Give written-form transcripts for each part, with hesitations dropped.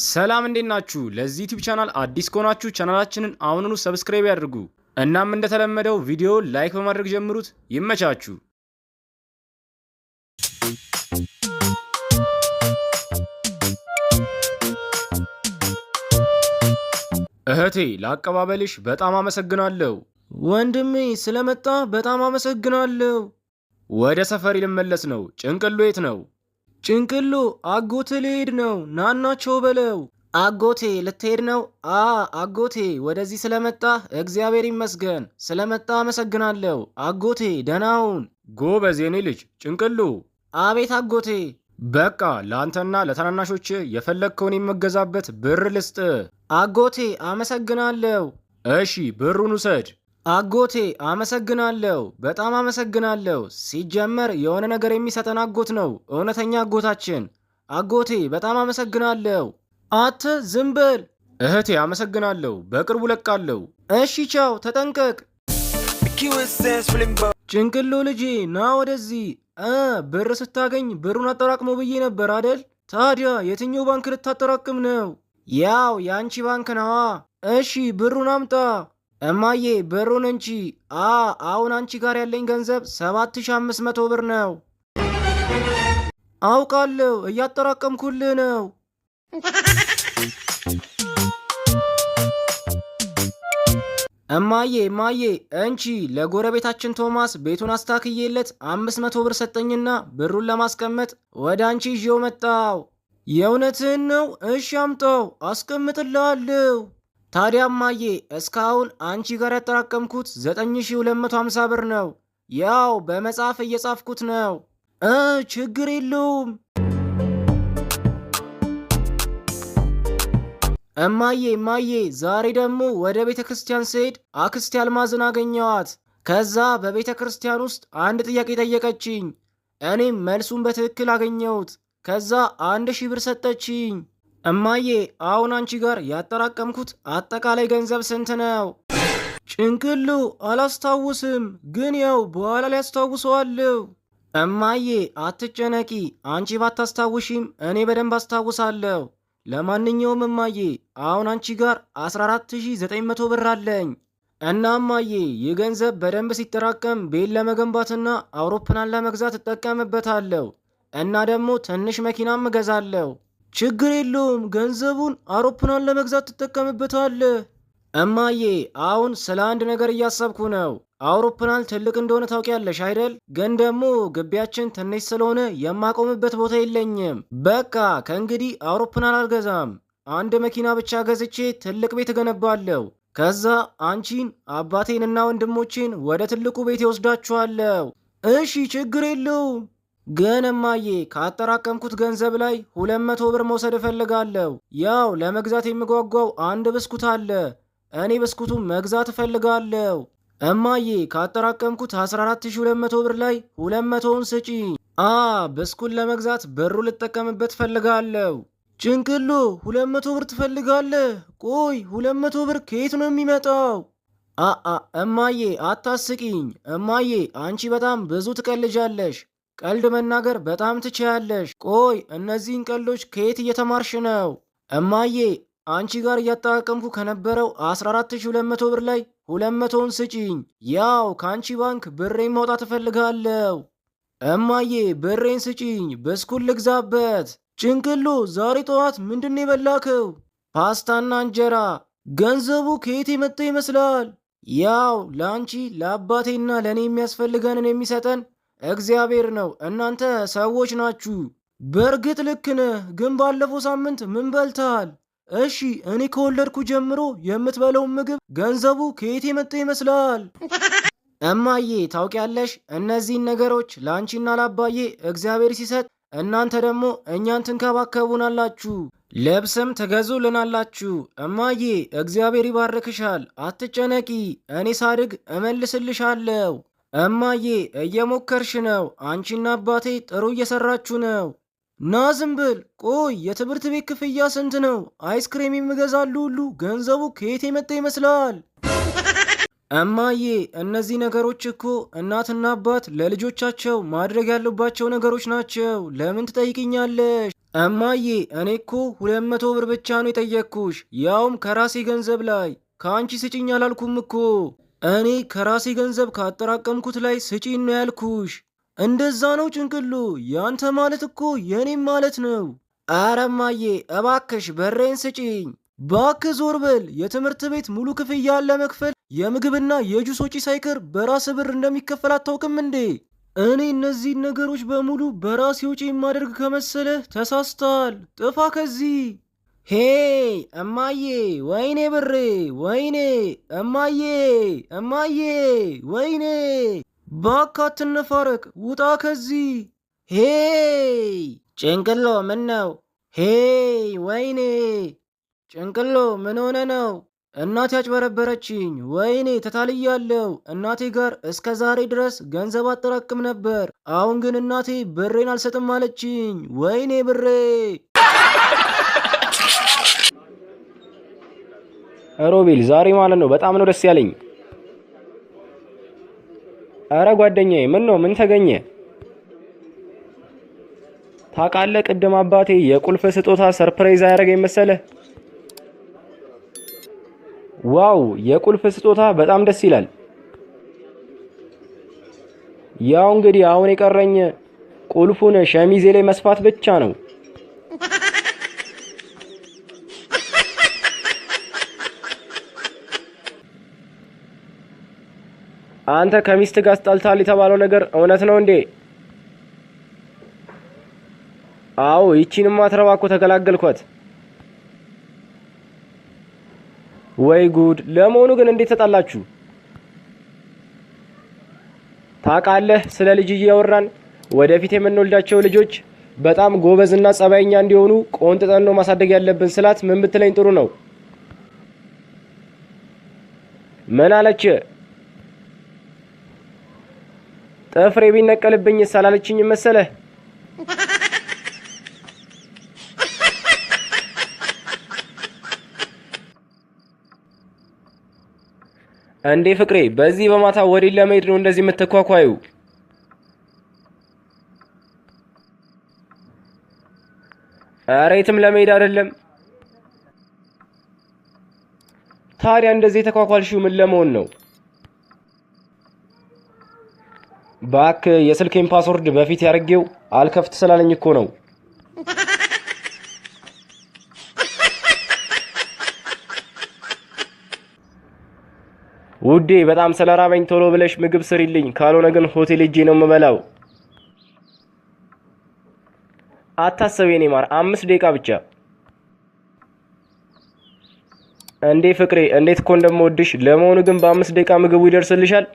ሰላም እንዴት ናችሁ? ለዚህ ዩቲዩብ ቻናል አዲስ ከሆናችሁ ቻናላችንን አሁኑኑ subscribe ያድርጉ። እናም እንደተለመደው ቪዲዮ like በማድረግ ጀምሩት። ይመቻችሁ። እህቴ ለአቀባበልሽ በጣም አመሰግናለሁ። ወንድሜ ስለመጣ በጣም አመሰግናለሁ። ወደ ሰፈሪ ልመለስ ነው። ጭንቅሎ የት ነው? ጭንቅሎ አጎቴ ልሄድ ነው። ናናቸው በለው። አጎቴ ልትሄድ ነው? አ አጎቴ ወደዚህ ስለመጣ እግዚአብሔር ይመስገን። ስለመጣ አመሰግናለሁ አጎቴ። ደህና ሁን። ጎበዝ የኔ ልጅ። ጭንቅሉ። አቤት አጎቴ። በቃ ለአንተና ለታናናሾች የፈለግከውን የምገዛበት ብር ልስጥ። አጎቴ አመሰግናለሁ። እሺ ብሩን ውሰድ። አጎቴ አመሰግናለሁ፣ በጣም አመሰግናለሁ። ሲጀመር የሆነ ነገር የሚሰጠን አጎት ነው፣ እውነተኛ አጎታችን። አጎቴ በጣም አመሰግናለሁ። አት ዝም በል እህቴ፣ አመሰግናለሁ። በቅርቡ ለቃለሁ። እሺ ቻው፣ ተጠንቀቅ። ጭንቅሎ ልጄ ና ወደዚህ። ብር ስታገኝ ብሩን አጠራቅሞ ብዬ ነበር አደል? ታዲያ የትኛው ባንክ ልታጠራቅም ነው? ያው የአንቺ ባንክ ነዋ። እሺ ብሩን አምጣ። እማዬ ብሩን እንቺ። አ አሁን አንቺ ጋር ያለኝ ገንዘብ 7500 ብር ነው። አውቃለሁ፣ እያጠራቀምኩልህ ነው። እማዬ እማዬ እንቺ ለጎረቤታችን ቶማስ ቤቱን አስታክዬለት 500 ብር ሰጠኝና ብሩን ለማስቀመጥ ወደ አንቺ ይዤው መጣው። የእውነትህን ነው? እሺ አምጣው፣ አስቀምጥልሃለሁ። ታዲያ እማዬ እስካሁን አንቺ ጋር ያጠራቀምኩት 9250 ብር ነው። ያው በመጽሐፍ እየጻፍኩት ነው። ችግር የለውም። እማዬ እማዬ ዛሬ ደግሞ ወደ ቤተ ክርስቲያን ስሄድ አክስቴ አልማዝን አገኘዋት። ከዛ በቤተ ክርስቲያን ውስጥ አንድ ጥያቄ ጠየቀችኝ። እኔም መልሱን በትክክል አገኘሁት። ከዛ 1000 ብር ሰጠችኝ። እማዬ አሁን አንቺ ጋር ያጠራቀምኩት አጠቃላይ ገንዘብ ስንት ነው? ጭንቅሉ አላስታውስም፣ ግን ያው በኋላ ላይ አስታውሰዋለሁ። እማዬ አትጨነቂ፣ አንቺ ባታስታውሺም እኔ በደንብ አስታውሳለሁ። ለማንኛውም እማዬ አሁን አንቺ ጋር 14900 ብር አለኝ። እና እማዬ ይህ ገንዘብ በደንብ ሲጠራቀም ቤት ለመገንባትና አውሮፕላን ለመግዛት እጠቀምበታለሁ። እና ደግሞ ትንሽ መኪናም እገዛለሁ። ችግር የለውም፣ ገንዘቡን አውሮፕላን ለመግዛት ትጠቀምበታለህ። እማዬ አሁን ስለ አንድ ነገር እያሰብኩ ነው። አውሮፕላን ትልቅ እንደሆነ ታውቂያለሽ አይደል? ግን ደግሞ ግቢያችን ትንሽ ስለሆነ የማቆምበት ቦታ የለኝም። በቃ ከእንግዲህ አውሮፕላን አልገዛም። አንድ መኪና ብቻ ገዝቼ ትልቅ ቤት እገነባለሁ። ከዛ አንቺን አባቴንና ወንድሞቼን ወደ ትልቁ ቤት ይወስዳችኋለሁ። እሺ ችግር የለውም። ግን እማዬ ካጠራቀምኩት ገንዘብ ላይ 200 ብር መውሰድ እፈልጋለሁ። ያው ለመግዛት የምጓጓው አንድ ብስኩት አለ። እኔ ብስኩቱን መግዛት እፈልጋለሁ። እማዬ ካጠራቀምኩት 14200 ብር ላይ 200ውን ስጪ። አ ብስኩት ለመግዛት ብሩ ልጠቀምበት እፈልጋለሁ። ጭንቅሎ 200 ብር ትፈልጋለህ? ቆይ 200 ብር ከየት ነው የሚመጣው? አአ እማዬ አታስቂኝ። እማዬ አንቺ በጣም ብዙ ትቀልጃለሽ። ቀልድ መናገር በጣም ትችያለሽ። ቆይ እነዚህን ቀልዶች ከየት እየተማርሽ ነው? እማዬ አንቺ ጋር እያጠራቀምኩ ከነበረው 14200 ብር ላይ 200ውን ስጪኝ። ያው ከአንቺ ባንክ ብሬን ማውጣት እፈልጋለሁ። እማዬ ብሬን ስጪኝ፣ ብስኩት ልግዛበት። ጭንቅሎ ዛሬ ጠዋት ምንድን ነው የበላከው? ፓስታና እንጀራ። ገንዘቡ ከየት የመጣ ይመስላል? ያው ለአንቺ ለአባቴና ለእኔ የሚያስፈልገንን የሚሰጠን እግዚአብሔር ነው። እናንተ ሰዎች ናችሁ። በእርግጥ ልክ ነህ፣ ግን ባለፈው ሳምንት ምን በልተሃል? እሺ እኔ ከወለድኩ ጀምሮ የምትበለውን ምግብ ገንዘቡ ከየት የመጣ ይመስላል? እማዬ ታውቂያለሽ፣ እነዚህን ነገሮች ለአንቺና ለአባዬ እግዚአብሔር ሲሰጥ እናንተ ደግሞ እኛን ትንከባከቡናላችሁ፣ ልብስም ትገዙልናላችሁ። እማዬ እግዚአብሔር ይባርክሻል፣ አትጨነቂ። እኔ ሳድግ እመልስልሻለሁ። እማዬ እየሞከርሽ ነው። አንቺና አባቴ ጥሩ እየሰራችሁ ነው። ና ዝም ብል። ቆይ የትምህርት ቤት ክፍያ ስንት ነው? አይስክሬም የሚገዛሉ ሁሉ ገንዘቡ ከየት የመጣ ይመስላል? እማዬ እነዚህ ነገሮች እኮ እናትና አባት ለልጆቻቸው ማድረግ ያለባቸው ነገሮች ናቸው። ለምን ትጠይቅኛለሽ? እማዬ እኔ እኮ 200 ብር ብቻ ነው የጠየቅኩሽ፣ ያውም ከራሴ ገንዘብ ላይ። ከአንቺ ስጭኝ አላልኩም እኮ። እኔ ከራሴ ገንዘብ ካጠራቀምኩት ላይ ስጪኝ ነው ያልኩሽ። እንደዛ ነው ጭንቅሉ። ያንተ ማለት እኮ የኔም ማለት ነው። አረ እማዬ እባክሽ በሬን ስጪኝ። ባክህ ዞር በል። የትምህርት ቤት ሙሉ ክፍያን ለመክፈል የምግብና የጁስ ወጪ ሳይቀር በራስ ብር እንደሚከፈል አታውቅም እንዴ? እኔ እነዚህን ነገሮች በሙሉ በራሴ ወጪ የማደርግ ከመሰለህ ተሳስተሃል። ጥፋ ከዚህ። Hey እማዬ፣ ወይኔ ብሬ፣ ወይኔ እማዬ፣ እማዬ፣ ወይኔ። ባክህ አትነፋረቅ፣ ውጣ ከዚህ። Hey ጭንቅሎ፣ ምን ነው? Hey ወይኔ ጭንቅሎ፣ ምን ሆነ ነው? እናቴ አጭበረበረችኝ። ወይኔ ተታልያለሁ። እናቴ ጋር እስከ ዛሬ ድረስ ገንዘብ አጠራቅም ነበር። አሁን ግን እናቴ ብሬን አልሰጥም አለችኝ። ወይኔ ብሬ። ሮቤል ዛሬ ማለት ነው በጣም ነው ደስ ያለኝ። አረ ጓደኛዬ፣ ምን ነው ምን ተገኘ? ታውቃለህ ቅድም አባቴ የቁልፍ ስጦታ surprise አያደርገኝ መሰለህ? Wow የቁልፍ ስጦታ በጣም ደስ ይላል። ያው እንግዲህ አሁን የቀረኝ ቁልፉን ሸሚዜ ላይ መስፋት ብቻ ነው። አንተ ከሚስት ጋር ተጣልተሃል የተባለው ነገር እውነት ነው እንዴ? አዎ ይቺንማ ትረባ እኮ ተገላገልኳት። ወይ ጉድ! ለመሆኑ ግን እንዴት ተጣላችሁ? ታውቃለህ፣ ስለ ልጅ እያወራን ወደፊት የምንወልዳቸው ልጆች በጣም ጎበዝና ጸባይኛ እንዲሆኑ ቆንጥጠን ነው ማሳደግ ያለብን ስላት ምን ብትለኝ ጥሩ ነው? ምን አለች? ጥፍሬ ቢነቀልብኝስ አላለችኝም መሰለህ? እንዴ ፍቅሬ፣ በዚህ በማታ ወዴት ለመሄድ ነው እንደዚህ የምትኳኳዩ? ኧረ የትም ለመሄድ አይደለም። ታዲያ እንደዚህ የተኳኳልሽው ምን ለመሆን ነው? ባክ የስልኬን password በፊት ያርጌው አልከፍት ስላለኝ እኮ ነው። ውዴ በጣም ስለራበኝ ቶሎ ብለሽ ምግብ ስሪልኝ፣ ካልሆነ ግን ሆቴል ሄጄ ነው የምበላው። አታስብ የኔ ማር፣ 5 ደቂቃ ብቻ። እንዴ ፍቅሬ፣ እንዴት እኮ እንደምወድሽ። ለመሆኑ ግን በ5 ደቂቃ ምግቡ ይደርስልሻል?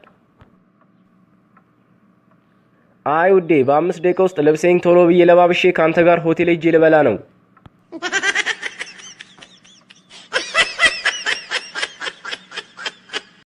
አይ ውዴ፣ በ5 ደቂቃ ውስጥ ልብሴን ቶሎ ብዬ ለባብሼ ከአንተ ጋር ሆቴል ሄጄ ልበላ ነው።